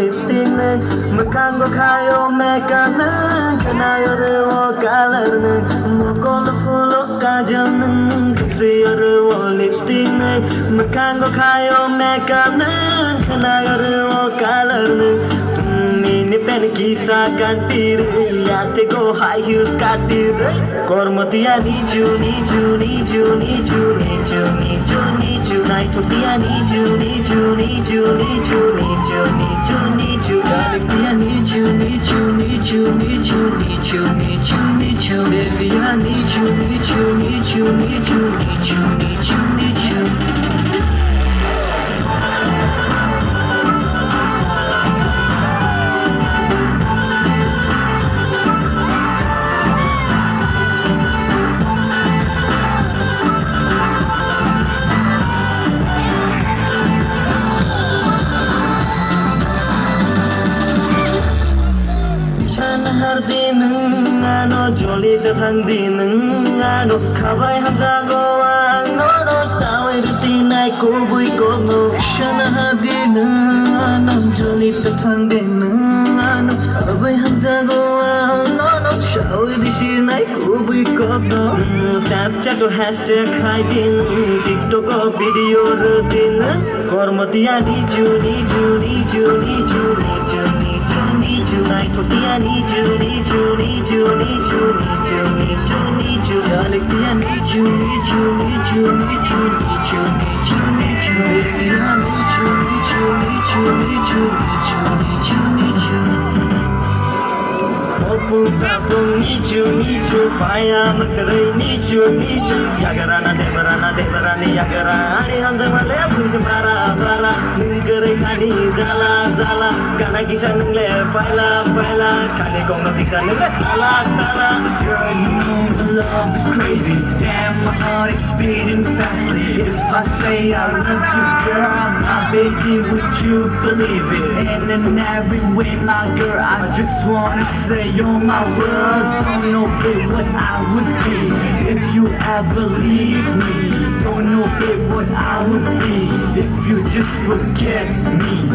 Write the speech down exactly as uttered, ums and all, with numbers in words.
Lipstick nwng, mwkhango khaio makeup nwng, khwnaio rwo color nwng, mokol phulo kajal nwng, kwswio rwo lipstick nwng, mwkhango khaio makeup nwng, khwnaio rwo color nwng. Mini pen kisa kanti rwi, yate go high heels kanti rwi. Kormotia nichu nichu nichu nichu nichu nichu nichu, naithotia nichu nichu nichu nichu nichu nichu nichu, Jaliktia nichu nichu nichu nichu nichu nichu nichu, Devia nichu nichu nichu nichu nichu nichu nichu. Sana hardi nwng ano, joli ta thangdi nwng ano, khabai hamjago ang nono, sawi rwsinai kubui kokno. Sana hardi nwng ano, joli ta thangdi nwng ano, khabai hamjago ang nono, sawi rwsinai kubui kokno. Snapchat o hashtag khaidi nwng, TikTok o video rwdi nwng. Kormotia nichu nichu nichu nichu nichu nichu nichu, naithotia nichu nichu nichu nichu nichu nichu nichu, jaliktia nichu nichu nichu nichu nichu nichu nichu, Devia nichu nichu nichu nichu nichu nichu nichu. Opung sapung nichu nichu, paya mwkrwi nichu nichu, yagrana debrana debrani yagra, ani hanjak male abung se bara bara, nwng kwrwi khani jala jala, gana kisa nwng le phaila phaila, khani kongno kisa nwng le sala sala. Girl, you know the love is crazy. Damn, my heart is beating fastly. If I say I love you, girl, my baby, would you believe it? In and every way, my girl, I just wanna say you're my world. Don't know, babe, what I would be if you ever leave me. Don't know, babe, what I would be if you just forget me.